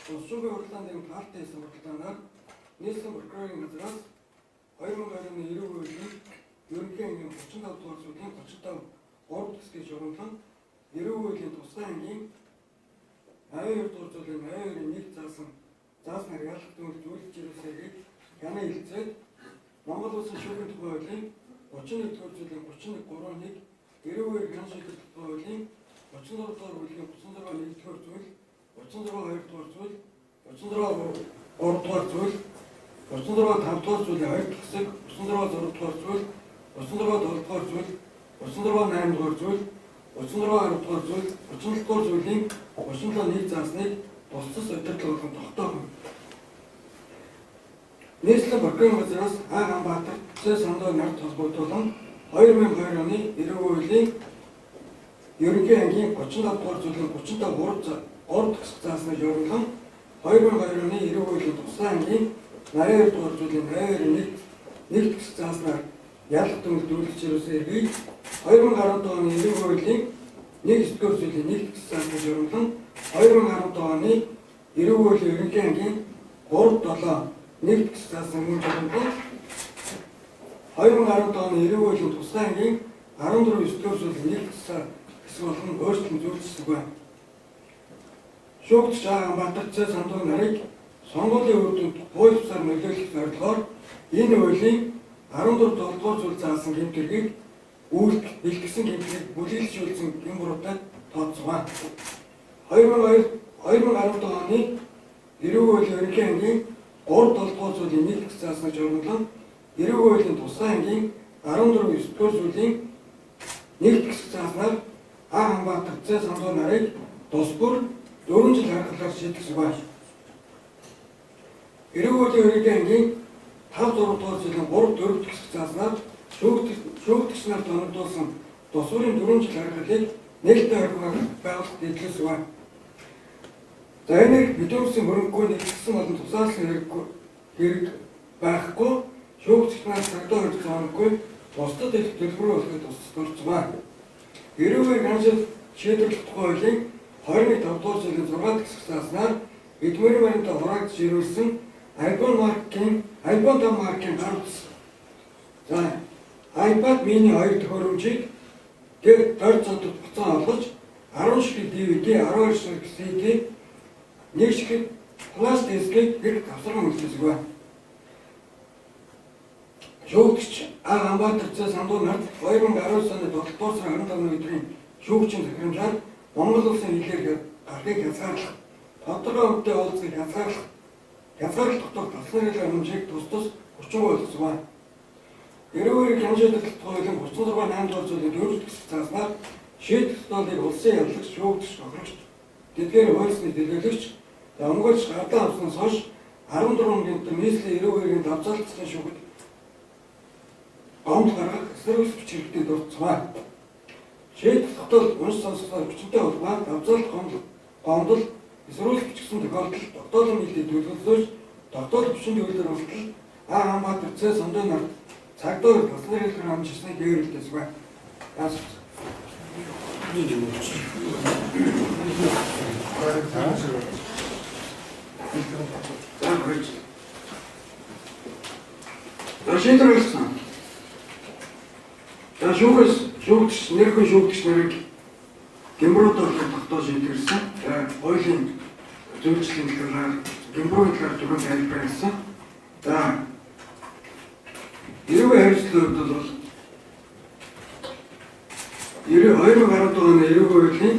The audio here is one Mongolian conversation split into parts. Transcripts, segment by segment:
Улс шүүхийн хуралдаан дээр хаалттай хийсэн хуралдаанаар нийслэлийн прокурорын газраас 2020 оны эрүүг хуулийн ерөнхий ангийн 35 дугаар зүйлийн 35 3 дахь хэсгийг шугамлан эрүүг хуулийн тусгай ангийн 82 дугаар зүйлийн 82-ийн 1 заасан зааснаар ялах дүнэлт үйлдэж ирүүлсэгийг хянан хэлцээд Монгол Улсын шүүхийн тухай хуулийн 31 дугаар зүйлийн 31 3 1 эрүүг хууль хян шийдвэрлэх тухай хуулийн 36 дугаар бүлгийн 36 1 дугаар зүйл 36 2 дугаар зүйл 36 3 дугаар зүйл 36 5 дугаар зүйлийн 2 дахь хэсэг 36 6 дугаар зүйл 36 7 дугаар зүйл 36 8 дугаар зүйл 36 10 дугаар зүйл 37 дугаар зүйлийн 37 1 заасныг тусдас удирдлага болгон тогтоох. Нийслэлийн прокурорын газраас А Ганбаатар Ц Сандуу нарт холбогдуулан 2002 оны эрүүг хуулийн ерөнхий ангийн 35 дугаар зүйлийн 35 3 дахь хэсэг заасныг журамлан 2002 оны эрүүг хуулийн тусгай ангийн 82 дугаар зүйлийн 82-ийн 1 1 дахь хэсэг зааснаар ялах дүнэлт үйлдэж ирүүлсэн эргийг 2017 оны эрүүг хуулийн 1 9 дугаар зүйлийн 1 дахь хэсэг заасныг журамлан 2017 оны эрүүг хуулийн ерөнхий ангийн 3 7 1 дахь хэсэг заасан мөн журамлан 2017 оны эрүүг хуулийн тусгай ангийн 14 9 дугаар зүйлийн 1 дахь хэсэг болгон өөрчлөн зөвлөсөн байна. Шүүгч Ганбаатар Ц Сандуу нарыг сонгуулийн үр дүнд хууль бусаар нөлөөлөх зорилгоор энэ хуулийн 14 7 дугаар зүйл заасан гэмт хэргийг үйлдэх бэлтгэсэн гэмт хэргийг бүлэглэжүүлсэн гэм буруутай тооцсон. 2002 2017 оны эрүүг хуулийн ерөнхий ангийн 3 7 дугаар зүйлийн 1 дахь зааснаар журамлан эрүүг хуулийн тусгай ангийн 14 9 дугаар зүйлийн 1 дахь зааснаар А Ганбаатар Ц Сандуу нарыг тус бүр 4 жил харгалаар шийтгэсэн байна. Эрүүг хуулийн ерөнхий ангийн 5 6 дугаар зүйлийн 3 4 дахь хэсэг зааснаар шүүгдэгч нар тоногдуулсан тус бүрийн 4 жил харгалыг нээлттэй хориг байгуулалт эдлэсэн байна. За энэ бидүүрсэн хөрөнгөгүй нэгдсэн болон тусаарласан хэрэг байхгүй шүүгдэгч нар цагдаа хориг зооногүй бусдад их төлбөр болохыг тусдурч байна. Эрүүгийн ханшил шийдвэрлэх тухай хуулийн 21 5 дугаар зүйлийн 6 дахь хэсэг зааснаар эдмөрийн баримтаа хураагдж ирүүлсэн iPhone маркийн iPhone 5 маркийн гар утас. За iPad mini 2 төхөөрөмжийг тэр 20 центр буцаан олгож 10 ширхэг DVD, 12 ширхэг CD, 1 ширхэг флаш дискийг хэрэг давсарган үлдээсэг байна. Шүүгч А Ганбаатар Ц Сандуу нарт 2019 оны 7 дугаар сарын 25-ны өдрийн шүүгчийн захирамжаар Монгол улсын хилээр гарахыг хязгаарлах, тодорхой үнэтэй уулзахыг хязгаарлах, хязгаарлалт тогтоох талсан хэлээр амжийг тус тус хүчингүй болгосон байна. Эрүүгээр хяншилт хуулийн 36 8 дугаар зүйлийн 4 дахь хэсэг зааснаар шийдэх тогтоолыг улсын явлагч, шүүгч, хохирогч, тэдгээр хуулисны төлөөлөгч, өмгөөлч гардаа авснаас хойш 14 хоногийн дотор нийслэлийн эрүүг хэргийн давзаалтын шүүхэд гомдол гаргах эсэргүүцэх хүч хэрэгтэй дурдсан. Шийдэх тогтоол унш сонсохоор хүчинтэй холбоо давзаалт гомдол эсэргүүцэх бичигдсэн тохиолдолд тогтоолын нийлдэд төлөвлөж тогтоол хүчин төвлөр болтол А Ганбаатар Ц Сандуу нарт цагдаа таслан хэлбэр амжирсныг гэрэлтэс байна. За хөрж. За шийдвэр гаргасан. За шүүхээс шүүгч нэрхэн шүүгч нарыг гэмрүүд болох тогтоо шийдвэрлсэн. За хуулийн зөвчлөлийн талаар гэмрүүгийн талаар түрүүн тайлбарласан. За эрүүгийн хариуцлагын хувьд бол 2017 оны эрүүгийн хуулийн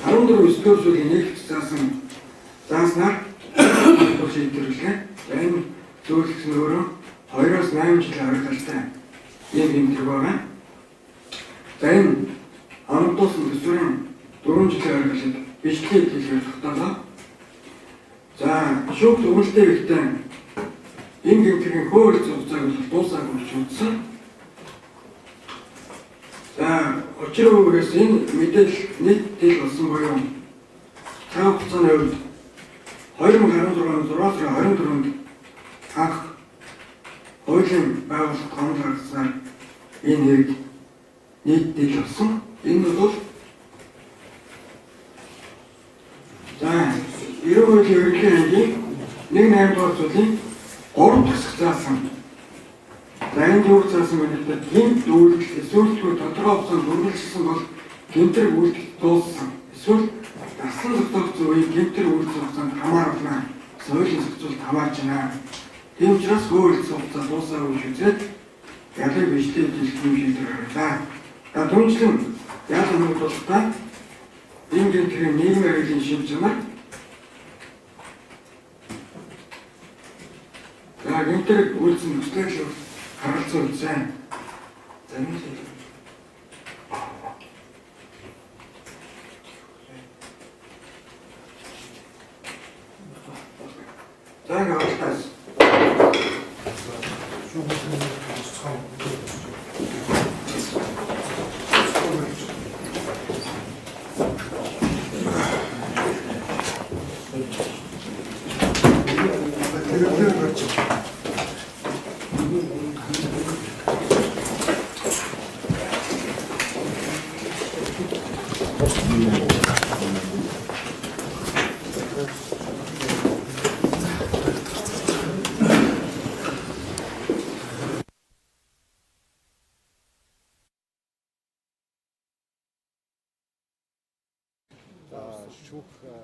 14 9 дугаар зүйлийн нэг заасан зааснаар шийдвэрлэе. За энэ зөвлөх нь өөрөө 2-оос 8 жилийн харгалтай ийм хэмжээ байгаа. За энэ оногдуулсан төсвөрийн 4 жилийн харгалыг бичлэгийг хэлгээр тогтоолоо. За шүүх дүгнэлтээ ихтэй энэ гэмтэргийн хууль зүйн бол дуусаагүй гэж үзсэн. За учир үүгээс энэ мэдээлэл нийт дэл болсон буюу цаг хугацааны хувьд 2016 оны 6 сарын 24-нд анх хуулийн байгууллагт гомдол гаргаснаар энэ хэрэг нийт дэл болсон. Энэ бол Эрэг хуулийн ерөнхий ангийн 1.8 дугаар зүйлийн 3 дахь хэсэг заасан. За энд юу заасан бэ гэхээр гэмт үйлдэл эсвэл тодорхой хугацаанд үргэлжилсэн бол гэмтэрэг үйлдэл дууссан. Эсвэл дасан зохицох үеийн гэмтэрэг үйлдэл хугацаанд хамааруулна. Хуулийн зохицуулалт хамаарч байна. Тийм учраас хууль хугацаа дуусаагүй шүзээд ялыг бичлээ хэлэх юм шийдвэр гаргалаа. За түншлэн ял өнөглөлтөй энэ гэмтэрэг нийгмийн хэрэглийн шин чанар за гэмтэрэг үйлдэл нөхцөл харгалзан үзсэн. За энэ шийдвэр. За ингэ хавтаас.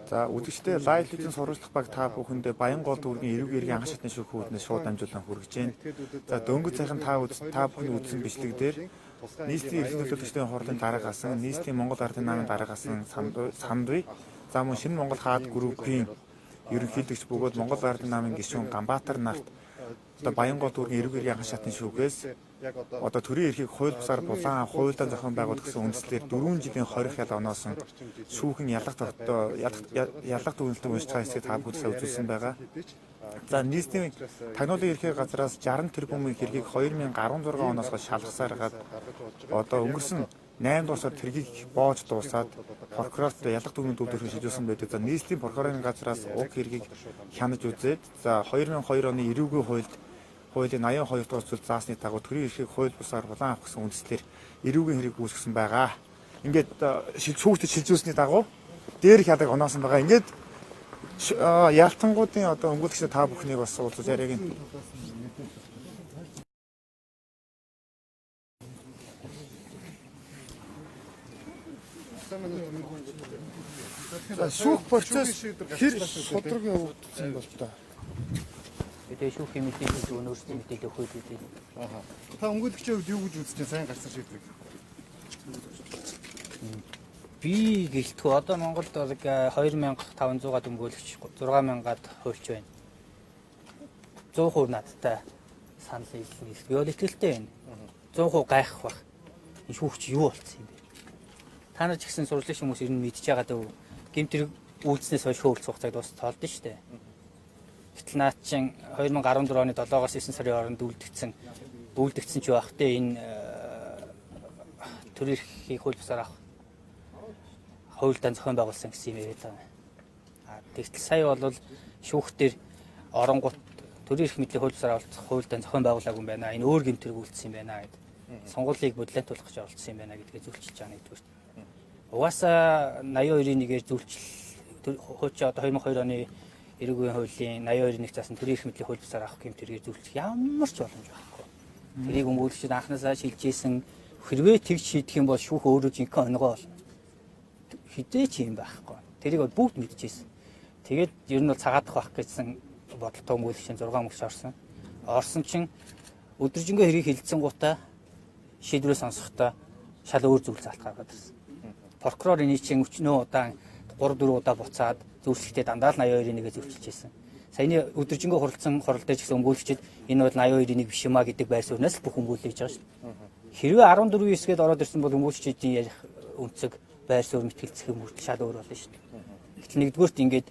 За үзэгчдээ Live Legend сурвалжлах баг та бүхэндээ Баянгол дүүргийн эрүүг эргийн анхан шатны шүүх үүднээс шууд дамжуулан хүргэж байна. За дөнгөж сайхан та бүхний үзсэн бичлэг дээр нийслэлийн эрх төлөөлөгчдийн хурлын дарга асан, нийслэлийн Монгол Ардын намын дарга асан Сандуй, за мөн Шинэ Монгол хаад группийн ерөнхийлөгч бөгөөд Монгол Ардын намын гишүүн Ганбаатар нарт одоо Баянгол дүүргийн эрүүг эргийн анхан шатны шүүхээс одоо төрийн эрхийг хууль бусаар булан хуульдаа зохион байгуулах гэсэн үндслээр 4 жилийн хорих ял оноосон шүүхэн ялах ялах дүгнэлтийг уншиж байгаа хэсгийг та бүхэндээ үзүүлсэн байгаа. За нийслэлийн тагнуулын ерхий газраас 60 тэрбумын хэргийг 2016 оноос хойш шалгасаар хагаад одоо өнгөрсөн 8 дугаар сар тэргийг боож дуусаад прокурорт ялах дүгнэлт өвдөрхөн шийдвэрсэн байдаг. За нийслэлийн прокурорын газраас уг хэргийг хянаж үзээд за 2002 оны эрүүгийн хуульд хуулийн 82 дугаар зүйл заасны дагуу төрийн эрхийг хууль бусаар булан авах гэсэн үндслээр эрүүгийн хэрэг үүсгэсэн байгаа. Ингээд шүүгчдэд шилжүүлсэний дагуу дээрх ялаг оноосон байгаа. Ингээд ялтангуудын одоо өмгөөлөгчдөө та бүхнийг бас уулзаж яриаг нь. За шүүх процесс хэр шудраг явагдсан бол та. Тэгээ шүүхийн мэдээлэл өгнө, өөрсдийн мэдээлэл өгөх үү. Аа. Та өмгөөлөгчийн хувьд юу гэж үзэж байна? Сайн гарсан шийдвэрийг. Би гэлтгүй одоо Монголд бол 2500-аад өмгөөлөгч, 6000-аад хуульч байна. 100% надтай санал нийлнэ. Би бол итгэлтэй байна. 100% гайхах байх. Энэ шүүгч юу болцсон юм бэ? Та нар ч гэсэн сурлагч хүмүүс ер нь мэдж байгаа дөө. Гэмт хэрэг үйлснээс хойш хөөлц хугацааг дуусталдсан шүү дээ. Гэтэл наад чинь 2014 оны 7-оос 9 сарын хооронд үлдэгдсэн ч байх те энэ төрийн эрхийг хууль бусаар авах хуульдаа зохион байгуулсан гэсэн юм яриад байгаа. А тэгтэл сая бол шүүхтэр оронгууд төрийн эрх мэдлийн хууль бусаар авах хуульдаа зохион байгуулаагүй юм байна. Энэ өөр гэмт хэрэг үлдсэн юм байна гэд. Сонгуулийг бодлонтуулах гэж оролцсон юм байна гэдгээ зөвлөж байгаа нэгдүгээр. Угаасаа 82-ийн 1-ээр зөвлөж хуучин одоо 2002 оны эрүүгийн хуулийн 82-ийн 1 заасан төрийн эрх мэдлийн хууль бусаар авах гэмт хэргээр зөвлөх ямар ч боломж байхгүй. Тэрийг өмгөөлөгчд анхнаасаа шилжижсэн хэрвээ тэгж шийдэх юм бол шүүх өөрөө жинхэнэ онгой болно. Хизээ ч юм байхгүй. Тэрийг бол бүгд мэдчихсэн. Тэгээд ер нь бол цагаадах байх гэсэн бодолтой өмгөөлөгчийн 6 мөч орсон. Орсон чинь өдөржингөө хэргийг хилцэн гутаа шийдвэрээ сонсохдоо шал өөр зүйл заалт гаргаад ирсэн. Прокурор энийг чинь өчнөө удаан 3-4 удаа буцаад зөвлөлтөд дандаа л 82-ийн 1-ээр зөвлөж байсан. Саяны өдөржингөө хуралдсан хурал дээр ч гэсэн өмгөөлөгчд энэ бол 82-ийн 1 биш юм а гэдэг байр сууриас л бүх өмгөөлөж байгаа шүү дээ. Хэрвээ 14-9-гээд ороод ирсэн бол өмгөөлөгчдийн ярих өнцөг байр суурь мэтгэлцэх юм хүртэл шал өөр болно шүү дээ. Гэтэл нэгдүгээрт ингээд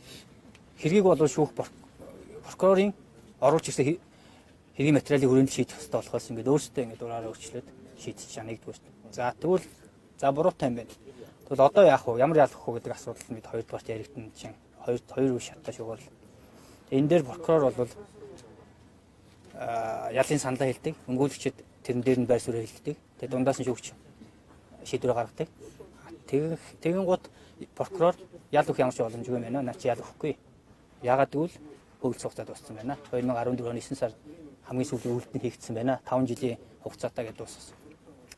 хэргийг бол шүүх прокурорын оруулж ирсэн хэргийн материалыг хүрээнд шийдэх ёстой болохоос ингээд өөрсдөө ингээд дураараа өөрчлөөд шийдэж чаа нэгдүгээрт. За тэгвэл за буруутай юм байна. Тэгвэл одоо яах вэ? Ямар ялах вэ гэдэг асуудал нь бид хоёрдугаарт яригдана чинь хоёр үе шаттай шугуул. Энэ дээр прокурор бол ялын саналаа хэлдэг. Өмгөөлөгчд тэрэн дээр нь байр суурь хэлдэг. Тэгээ дундаас нь шүүгч шийдвэр гаргадаг. Тэгэн гут прокурор ял өгөх ямар ч боломжгүй юм байна. Наа чи ял өгөхгүй. Яагаад гэвэл хууль хугацаа дууссан байна. 2014 оны 9 сард хамгийн сүүлийн үйлдэл нь хийгдсэн байна. 5 жилийн хугацаатай гэдээ дууссан.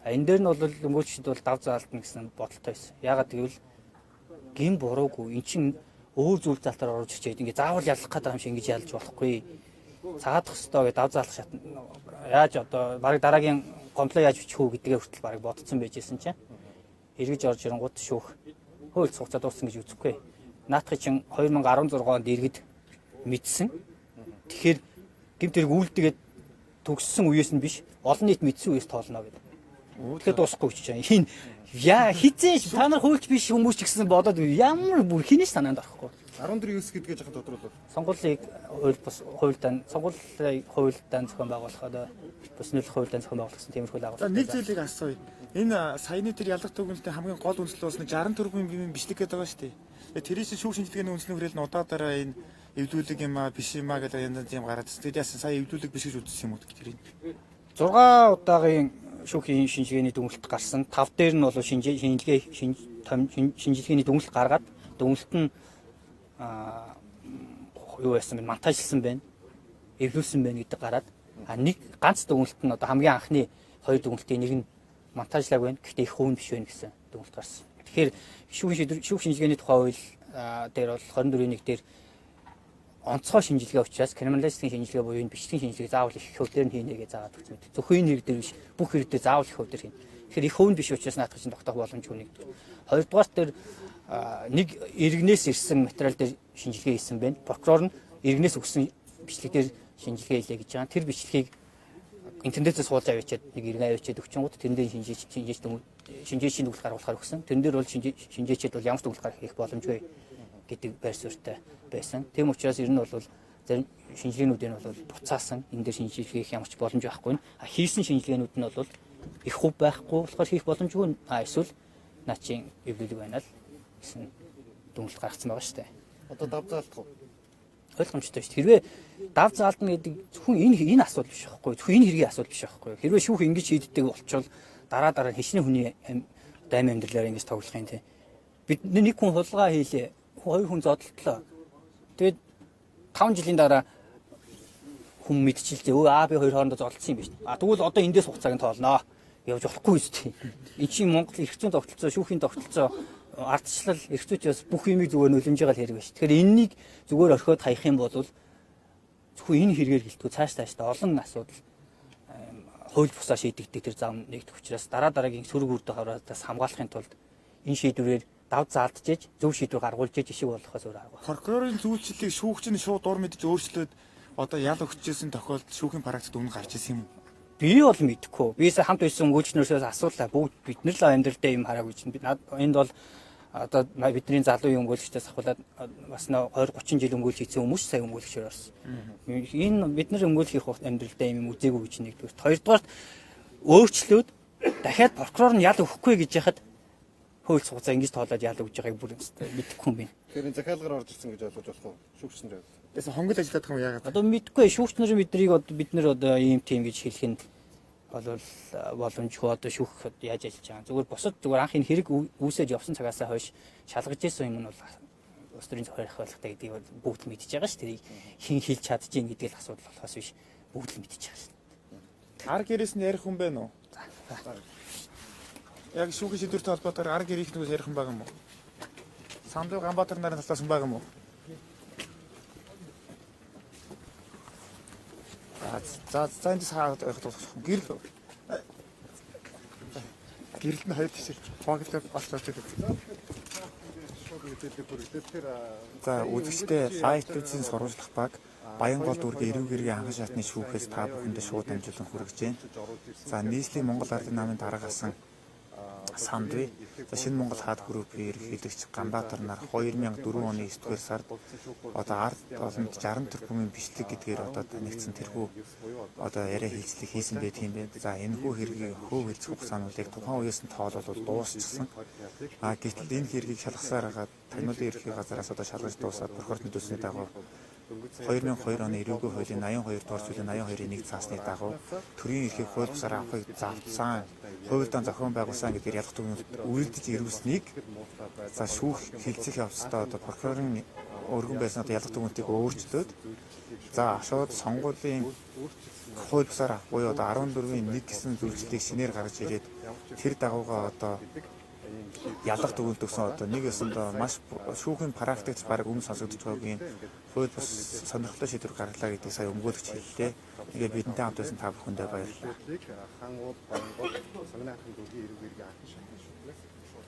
А энэ дээр нь бол өмгөөлөгчд бол дав заалтна гэсэн бодолтой байсан. Яагаад гэвэл гин буруугүй эн чин өөр зүйл залтаар орж ирчээд ингээ заавал ялах гэдэг юм шиг ингэж ялж болохгүй. Цаадах ёстой гэж дав заалах шат яаж одоо бараг дараагийн гомдлоо яаж бичих үү гэдгээ хүртэл бараг бодцсон байж исэн чинь эргэж орж ирэнгууд шүүх хууль хугацаа дууссан гэж үзэхгүй. Наадхын чинь 2016 онд иргэд мэдсэн. Тэгэхээр гэмт хэрэг үйлдэлгээд төгссөн үеэс нь биш, олон нийт мэдсэн үеэс тоолно гэдэг. Тэгэхээр дуусахгүй гэж чинь. Энэ яа хизээш та нар хуульч биш хүмүүс ч гэсэн бодоод ямар бүр хинээш санаанд орохгүй. 14 9 гэдгээ жоохон тодруулбал. Сонгуулийн хууль бус хуульдаан сонгуулийн хуульдаан зохион байгуулах одоо бус нөлөх хуульдаан зохион байгуулах гэсэн тиймэрхүү За агуулгатай. нэг зүйлийг асууя. Энэ саяны тэр ялах дүгнэлтийн хамгийн гол үндэслэл болсон 60 тэрбум бичлэг гэдэг байгаа шүү дээ. Тэгээ тэрийн чинь шүүх шинжилгээний үндэсний хүрээлэн удаа дараа энэ эвлүүлэг юм аа биш юм аа гэдэг янз янз юм гараад ирсэн. Тэгээд яасан сая эвлүүлэг биш гэж үзсэн юм уу тэрийг. 6 удаагийн шүүхийн шинжилгээний дүгнэлт гарсан. 5 дээр нь бол шинжилгээ шинжилгээний дүгнэлт гаргаад дүгнэлт нь юу байсан бэ? Монтажлсан байна. Эвлүүлсэн байна гэдэг гараад а нэг ганц дүгнэлт нь одоо хамгийн анхны хоёр дүгнэлтийн нэг нь монтажлаг байна. Гэхдээ их хувь нь биш байна гэсэн дүгнэлт гарсан. Тэгэхээр шүүх шинжилгээний тухай хууль дээр бол 24-ийн 1 дээр онцгой шинжилгээ учраас криминалистикийн шинжилгээ буюу энэ бичлэгийн шинжилгээ заавал их хөв дээр нь хийнэ гэж заагаад өгсөн мэт. Зөвхөн энэ хэрэг дээр биш, бүх хэрэг дээр заавал их хөв дээр хийнэ. Тэгэхээр их хөв нь биш учраас наадах чинь тогтоох боломжгүй нэг. Хоёрдугаар дээр нэг иргэнээс ирсэн материал дээр шинжилгээ хийсэн байна. Прокурор нь иргэнээс өгсөн бичлэг дээр шинжилгээ хийлээ гэж байгаа. Тэр бичлэгийг интернетээс суулж авчиад нэг иргэн авчиад өгчөнгүүд тэрэн дээр шинжээчийн дүгнэлт гаргуулахаар өгсөн. Тэрэн дээр бол шинжээчид бол ямар ч дүгнэлт гаргах хийх боломжгүй гэдэг байр суурьтай байсан. Тийм учраас ер нь бол зарим шинжилгээнүүд нь бол буцаасан энэ дээр шинжилгээ хийх ямар ч боломж байхгүй. А хийсэн шинжилгээнүүд нь бол их хөв байхгүй болохоор хийх боломжгүй. А эсвэл наа чин эвлүүлэг байна л гэсэн дүгнэлт гаргацсан байгаа шүү дээ. Одоо дав заалтах уу? Ойлгомжтой шүү дээ. Хэрвээ дав заалдна гэдэг зөвхөн энэ асуудал биш байхгүй. Зөвхөн энэ хэргийн асуудал биш байхгүй. Хэрвээ шүүх ингэж шийддэг болчвол дараа дараа хичнээн хүний одоо амь амьдралаар ингэж тоглох юм те. Бид нэг хүн хулгай хийлээ. Хоёр хүн зодолтлоо. Тэгээд 5 жилийн дараа хүн мэдчихэлтэй. Өө А би хоёр хоорондоо зодолцсон юм биш. А тэгвэл одоо эндээс хугацааг нь тоолноо. Явж болохгүй шүү дээ. Энд чинь Монгол эрх зүйн тогтолцоо, шүүхийн тогтолцоо, ардчлал, эрх зүйч бас бүх юмыг зүгээр нөлөмж байгаа л хэрэг биш. Тэгэхээр энэнийг зүгээр орхиод хаях юм бол зөвхөн энэ хэрэгээр гэлтгүй цааш цаашдаа олон асуудал хууль бусаа шийдэгдэг тэр зам нэгдэх учраас дараа дараагийн сөрөг үр дүн хараадаас хамгаалахын тулд энэ шийдвэрээр дав заалдчихэж зөв шийдвэр гаргуулж иж ишиг болохоос өөр арга. Прокурорын зүйлчлэлийг шүүгч нь шууд дур мэдж өөрчлөөд одоо ял өгчээсэн тохиолдолд шүүхийн практикт үнэ гарч ирсэн юм уу? Би бол мэдэхгүй. Би сая хамт байсан өнгөлчнөөсөө асуулаа. Бүгд бид нар л амьдралдаа юм хараагүй чинь. Энд бол одоо бидний залуу юм өнгөлөгчдөөс ахуулаад бас 20 30 жил өнгөлж хийсэн хүмүүс сая өнгөлөгчөөр орсон. Энэ бид нар өнгөлөх хийх амьдралдаа юм үзээгүй гэж нэгдүгээр. Хоёрдугаарт өөрчлөөд дахиад прокурор нь ял өгөхгүй гэж яхад хууль хугацаа ингэж тоолоод ял өгж байгааг бүр мэдэхгүй юм байна. Тэгэхээр энэ захиалгаар орж ирсэн гэж ойлгож болох уу? Шүүгч нарын хувьд. Тэс хонгол ажиллаад байгаа юм яагаад? Одоо мэдгүй шүүгч нарын биднийг одоо бид нар одоо ийм тийм гэж хэлэх нь бол боломжгүй одоо шүүх яаж ажиллаж байгаа. Зүгээр бусад зүгээр анх энэ хэрэг үүсэж явсан цагаасаа хойш шалгаж исэн юм нь бол улс төрийн зохиол ойлгохтой гэдгийг бол бүгд л мэдж байгаа ш. Тэрийг хэн хэлж чадчихээн гэдэг л асуудал болохоос биш бүгд л мэдж байгаа ш. Ар гэрээс нь ярих хүн байна уу? Яг шүүхийн шийдвэртэй холбоотойгоор ар гэрийнх нь ярих хүн байгаа юм уу? Сандуу Ганбаатар нарын талаас хүн байгаа юм уу? За за эндээс хаагаад ойрхон дуусгах. Гэрэл. Гэрэлт нь хоёр тишээ. Хуваагдаад олж авч ирсэн. Шууд мэдээлэл хүргэлээ. Тэгэхээр За үзэгчдээ лайт үзийн сурвалжлах баг Баянгол дүүргийн эрүүг эргийн анхан шатны шүүхээс та бүхэндээ шууд дамжуулан хүргэж байна. За нийслэлийн Монгол Ардын намын дараагасан Сандви. За Шинэ Монгол хаад группийн ерөнхийлөгч Ганбаатар нар 2004 оны 9-р сард одоо ард олонд 60 тэрбумын бичлэг гэдгээр одоо танигдсан тэрхүү одоо яриа хийцлэг хийсэн байх юм байна. За энэхүү хэргийг хөв хэлцэх хугацаануудыг тухайн үеэс нь тоолвол дуусчихсан. А гэтэл энэ хэргийг шалгасаар хагаад тагнуулын ерөнхий газараас одоо шалгаж дуусаад прокурор төлөөсний дагуу 2002 оны эрүүгийн хуулийн 82 дугаар зүйлийн 82-ын 1 цаасны дагуу төрийн эрхийг хууль бусаар авахыг завдсан, хуульдаан зохион байгуулсан гэдгээр ялах дүгнэлт үргэлдэж ирүүлсэнийг за шүүх хэлцэх явцдаа одоо прокурорын өргөн байсан одоо ялах дүгнэлтийг өөрчлөөд, за, шууд сонгуулийн хууль бусаар буюу одоо 14-ийн 1 гэсэн зүйлчлэлийг шинээр гаргаж ирээд, тэр дагуугаа одоо ялах дүгнэлт өгсөн. Одоо нэг ёсондоо маш шүүхийн практикт баг өмнө сонсогдож байгаагийн хууль бус сонирхолтой шийдвэр гаргалаа гэдгийг сая өмгөөлөгч хэллээ. Тэгээд бидэнтэй хамт байсан та бүхэндээ баярлалаа. Хаан уул, Баянгол, Сонгино ханхан дүүргийн эрүүг эргийн анхан шатны шүтлээс шууд